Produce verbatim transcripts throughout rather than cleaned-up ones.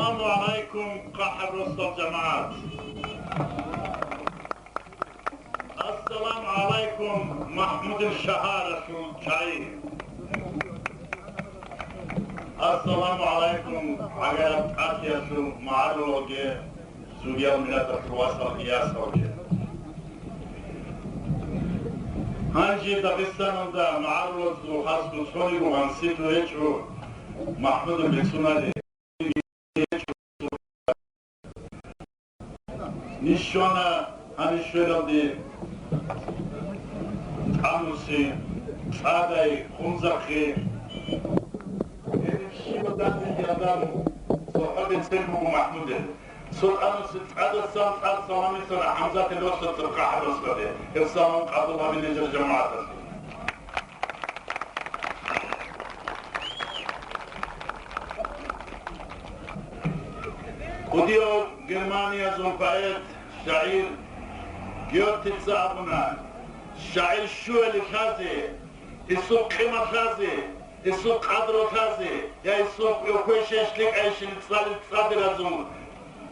Ассаламу гӀалайкум, КъахӀаб росдал жамагӀат! Ассаламу гӀалайкум, МахӀмудил шагьаралъул чагӀи! Ассаламу гӀалайкум, гӀагар тӀатиялъул магӀарулалги, цогиял миллаталъул васалги, ясалги! Гьанже Дагъистаналда магӀарулазул хасго цониги гьансилъун гьечӀо МахӀмудил бицунали. Ниж щвана гьаниб щвелалде тӀамуси, цӀадай, хунзахъи. Гьеб щибаб дандеги адам цохӀо бецел буго МахӀмудил. Цо тӀамуси цӀадасан цӀар саламицана ХӀамзатил росдаса КъахӀаб росдаде. Гьеб салам къабул гьабе нижер жамагӀаталъе. КӀудияв Германиязул поэт, шагӀир Гётеца абуна: «ШагӀир щуялъе лъазе, гьесул къимат лъазе, гьесул къадру лъазе, я гьесул квешайищ лъикӀайищ цӀалел цӀадиразул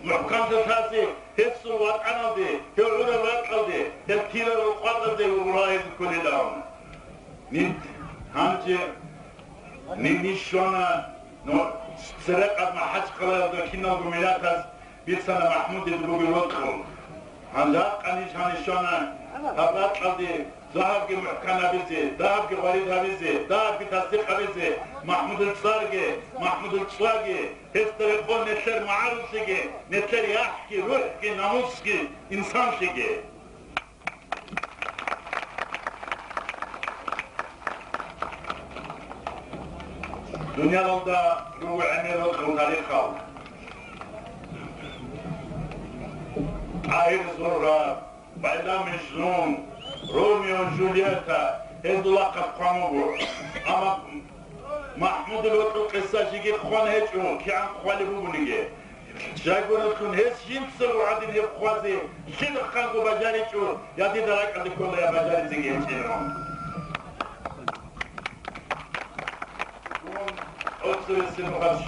мухӀканлъи лъазе, гьесул ватӀаналде, гьев гӀураб ракьалде, гьел кирарал къватӀазде гьев гьезул кколилан». Нид гьанже, нид ниж щвана, но церекъад МахӀачхъалаялда киналго миллатаз бицана МахӀмудил бугеб рокьул. Гьанже гьаб къаниш гьаниш щвана гьаб ракьалде дагьабги мухӀкан гьабизе, дагьабги гъварид гьабизе, дагьабги тасдикъ гьабизе МахӀмудил цӀарги, МахӀмудил цӀваги, гьесда рекъон нилъер магӀаруллъиги, нилъер яхӀги, рухӀги, намусги, инсанлъиги. Дуниялалда руго гӀемер рокьул тарихал. ТӀагьир Зурра, Байрам Межнун, Ромео Жульетта, гьезул лакъаб хъван буго. Амма МахӀмудил рокьул къиса жеги хъван гьечӀо, кигӀан хъвалеб бугониги. Щайгурелъул гьес жинцаго гӀадин гьеб хъвазе лъилхъанго бажаричӀо, я дида ракӀалде ккола, я бажаризеги гьечӀила. Дун тӀоцевесеб нухалъ,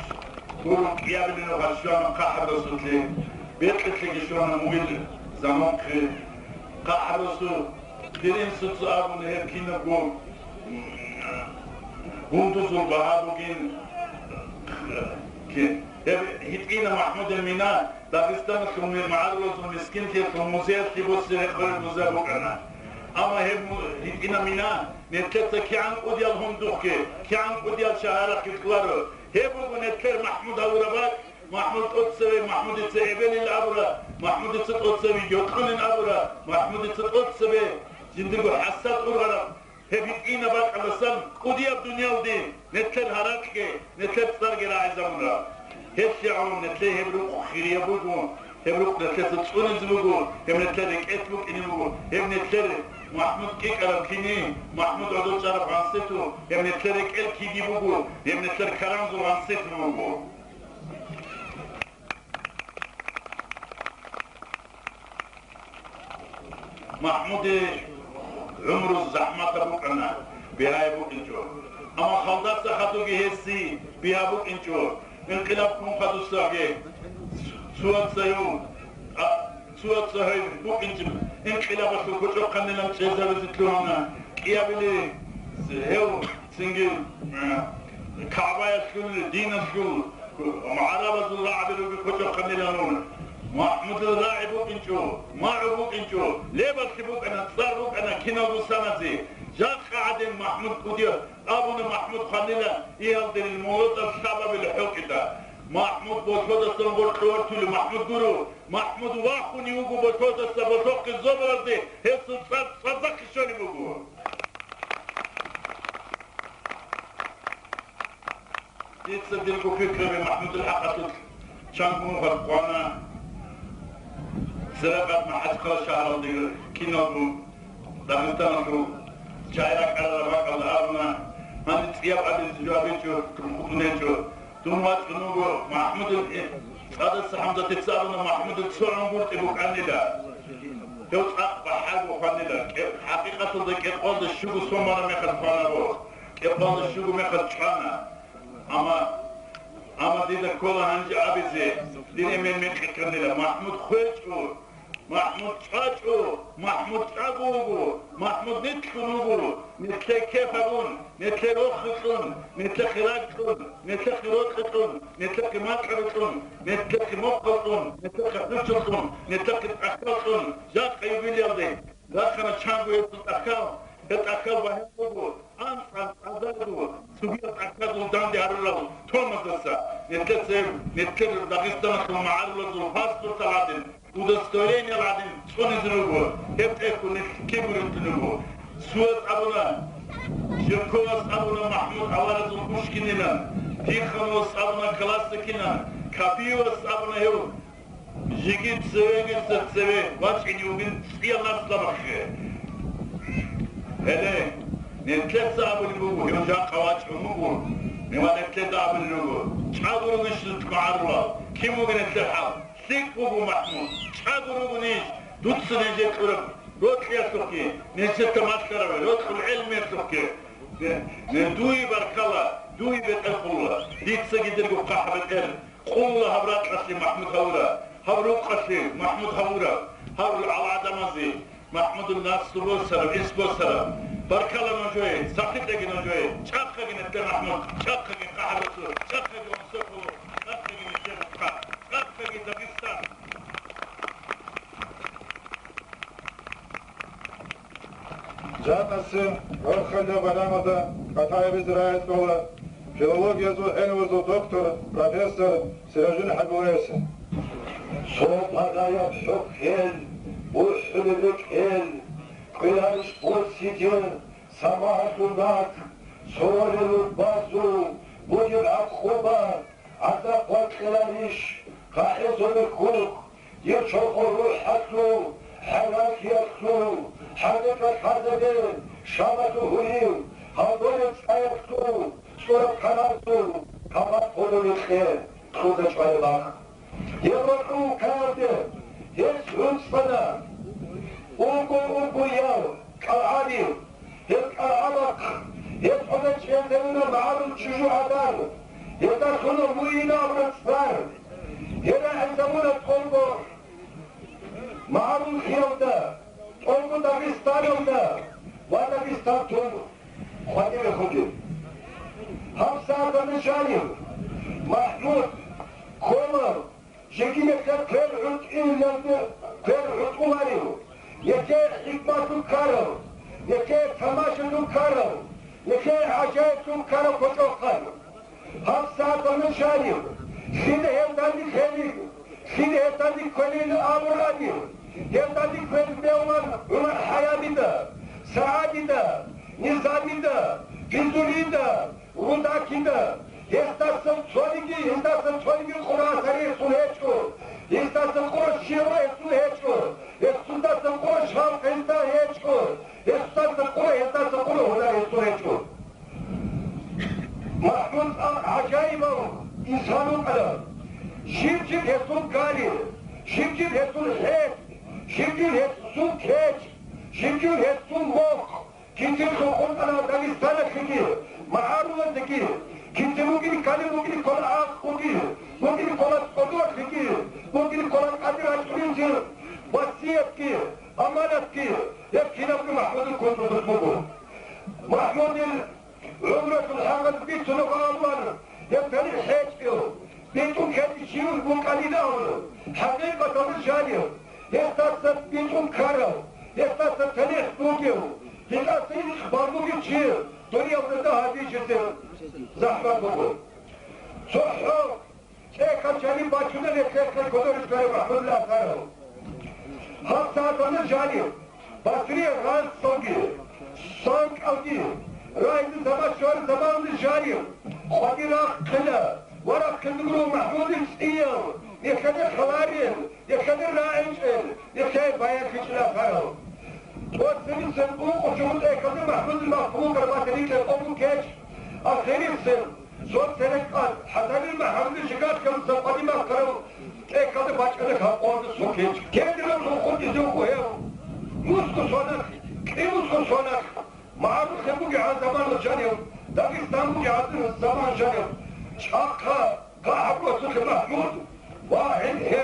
гурун кӀиабилеб нухалъ щвана КъахӀаб росулъе, бекьилъеги щвана мугьил заманахъе. КъахӀаб росу, дир инсуца абуна гьеб кинабго, м, гундузул багьа бугин, ки-, гьеб гьитӀина МахӀмудил мина Дагъистаналъул ми-, магӀарулазул мискинлъиялъул музеялъе босе рекъолеб музей букӀана. Амма гьеб му-, гьитӀина мина нилъеца кигӀан кӀудиял гьундухъги, кигӀан кӀудиял шагьарахъги кьоларо. Гьеб буго нилъер МахӀмуд гьавураб бакӀ, МахӀмуд тӀоцеве, МахӀмудица эбелин абураб, МахӀмудица тӀоцеве йокьулин абураб, МахӀмудица тӀоцеве жиндирго хӀасад ургъараб. Гьеб гьитӀинаб бакӀалдасан кӀудияб дуниялде нилъер гьаракьги, нилъер цӀарги рагӀизабуна. Гьелъ гӀоло нилъее гьеб рукъ хирияб буго, гьеб рукъ нилъеца цӀунизе буго, гьеб нилъер рекӀелъ букӀине буго, гьеб нилъер МахӀмуд кӀикӀараб кини, МахӀмуд гӀодов чӀараб гьансету, гьеб нилъер рекӀел киги буго, гьеб нилъер карамзул гьансету буго. МахӀмуде гӀумру захӀматаб букӀана, бигьаяб букӀинчӀо. Амма халдаса хадуги гьесие бигьа букӀинчӀо. Инкъилаб ккун хадусаги, цо-, цояцайо, а, цояцайо гьев букӀинчӀеб, инкъилабалъул кочӀохъанилан чӀезабизе лъугьана. КӀиабили гьев цинги, а, КагӀбаялъул, диналъул, гӀарабазул рагӀаби ругел кочӀохъанилан. МахӀмудил рагӀи букӀинчӀо, магӀу букӀинчӀо, лебаллъи букӀана, цӀар букӀана киналго саназе. Жакъа гӀадин МахӀмуд кӀудияв абуна, МахӀмуд хванила иялдерил молотӀаб лъабабил хӀокъида. МахӀмуд болъодасан гъоркье вортулев МахӀмуд гуро. МахӀмуд вахунев вуго болъодаса болъохъе зобалазде, гьесул цӀар цӀвазахъе щолеб буго. Дица дирго пикраби МахӀмудил хӀакъалъулъ чанго нухалъ хъвана. Церекъад МахӀачхъала шагьаралде киналго Дагъистаналъул чагӀи ракӀарараб бакӀалда абуна, гьаниб цӀияб абизе жо гьабичӀо, тун хутӀун гьечӀо. Дун вачӀун вуго МахӀмудил, э, цӀадаса ХӀамзатица абуна, МахӀмудил цо гӀунгутӀи букӀанила. Гьев цӀакъ бахӀарго хванила, кӀе-, хӀакъикъаталда кӀикъоялда щуго сон бараб мехалъ хвана гьев. КӀикъоялда щуго мехалъ чӀвана. Амма Амма дида ккола гьанже абизе, дир эмен мекъи кканила: МахӀмуд хвечӀо, МахӀмуд чӀвачӀо, МахӀмуд чӀаго вуго, МахӀмуд нилъун вуго, нилъее кеп гьабун, нилъее рохи кьун, нилъехъе ракӀ кьун, нилъехъе рокьи кьун, нилъехъе макьаби кьун, нилъехъе мохъал кьун, нилъехъе хӀуччал кьун, нилъехъе тӀахьал кьун, жакъа юбилеялде. Рахана чанго гьесул тӀахьал, гьеб тӀахьал багьа буго анцӀал азарго цогидал тӀахьалъул данде гьарурал томаздаса, нилъеца гьеб, нилъер Дагъистаналъул магӀарулазул паспортал гӀадин, удостоверениел гӀадин цӀунизе руго, гьеб тӀехьго нилъ киб гурелъун руго. Суяс абуна, Жирковас абуна МахӀмуд аварагасул Пушкинилан, Тихоновас абуна классикилан, Капиевас абуна гьев жеги цевегица цеве вачӀине вугин цӀиял наслабахъе. Гьеле, нилъеца абулеб буго, гьев жакъа вачӀун вуго, гьев нилъеда абулеб буго, чӀаго ругищ нилъ магӀарулал, кин вугин нилъер хӀал? ЛъикӀ буго, МахӀмуд, чӀаго ругонищ дуца нижер кьураб рокьиялъухъе, нижеца малъараб рокьул гӀелмиялъухъе. Дуе баркала, дуе бетӀер къулла, дицаги дирго хъахӀ бетӀер. Къулла гьаб ракьалъе МахӀмуд гьавура, гьаб рукъалъе МахӀмуд гьавура, гьаб гӀал гӀадамазе МахӀмудул наслу босара, ис босара. Баркала нужее, сахлъи кьеги нужее, чӀахъаги нилъер МахӀмуд, чӀахъаги КъахӀарасул, чӀахъаги Унсокъо, чӀахъаги нилъер Рукъа, чӀахъаги Дагъистан. Жакъасеб рохалда барамалда къватӀаябизе рагӀи кьола филологиязул гӀелмузул доктор, профессор Сиражул ХӀабибуллаевица. Цо багъаяб хӀухьел, бухӀулеб рекӀел, кӀвеларищ борцидер самагьалъул наг, цо ролелул базул бугеб гӀакъуба, гӀадаб къвакъиларищ, къагӀезулеб хьухь, дир чорхол рухӀалъул, хӀаранлъиялъул, хӀаликӀа лъазабе, шамалъул гьурив, гьалдолеб цӀаялъул, цӀураб каназул, кабат гьоло рекье, кьурда чӀвалеб бакъ. Гьеб рокьул каялде гьес гӀуцӀана, урго-ургояв, кӀалгӀаби, гьеб кӀалгӀабахъ, гьеб хӀуна чӀезавуна магӀарул чӀужугӀадан, гьезда лъуна муинаб рацӀцӀар, гьеб рагӀизавуна тӀолго магӀарул хиялда, тӀолго Дагъистаналда ва Дагъистан тун хватӀибе хутӀи. Гьаб сагӀаталда жанив МахӀмуд ккола Жеги нилъер квер гӀутӀулелде, квер гӀутӀуларев, нилъее хӀикматул ккарав, нилъее тамашалъул ккарав, нилъее гӀажаиблъун ккарав кочӀохъан. Гьаб сагӀаталда жанив, лъида гьев данде ккелин, лъида гьев данде ккелин абураб, гьев данде кквезе бегьулаан ГӀумар ХӀаямида, СагӀадида, Низамида, Физулида, Рудакида, гьесдасан цониги, гьесдасан цониги къуро асар гьесул гьечӀо, гьесдасан къуро шигӀр гьесул гьечӀо, гьесдасан къуро шавкъ гьесда гьечӀо, гьесдасан къуро, гьесдасан къуро гьунар гьесул гьечӀо. МахӀмуд гӀажаибав инсан вукӀана. Жиб-жиб гьесул гали, жиб-жиб гьесул хӀетӀ, жиб-жиб гьесул кечӀ, жиб-жиб гьесул мохъ. Кицин хӀукъукъана Дагъистаналъеги, магӀарулазеги, кицин вукӀине ккани, вукӀине ккола гӀакълуги, вукӀине ккола цӀодорлъиги, вукӀине ккола кӀадир рачӀунелги, васиятги, аманатги, гьеб кинабго МахӀмудил кунтудулъ буго. МахӀмудил гӀумралъул хӀакъалъ бицунеб абун, гьеб талихӀ гьечӀев, битӀун ккечӀев чи вукӀанин абун, хӀакъикъаталда жанив, гьесдаса битӀун ккарав, гьесдаса талихӀ бугев, гьесдаса ихбар бугев чи дуниялда дагьаб бихьизе захӀмат буго. ЦохӀо ТӀехьалчани бачуна нилъехъе кодорищ ккарав МахӀмудил асарал. Гьаб сагӀаталда жанив, Басрие ралъцалги, санкӀалги, рагьизе заман щвараб заманалда жанив, къватӀир рахъина ва рахъине гуро МахӀмудил цӀиял, нилъеда хъаларел, нилъеда рагӀичӀел, нилъее баянлъичӀел асарал. ТӀоцебесеб ункъо чӀугӀу тӀехьалда МахӀмудил махлукъ рабатани кьекъон букечӀ, ахирисеб Цо церекъад ХӀасанил МахӀамудил жигаркаб закъвадимахъарав тӀехьалда бачӀана гьаб къоялда цо кечӀ. Кедирал хӀухъун изевго гьев. Мусго соналъ, кӀи мусго соналъ, магӀарухъе бугеб гьан заман жанив, Дагъистан бугеб гьан заман жанив, чӀахъа Гьаб, вацалъе МахӀмуд, ва гьеб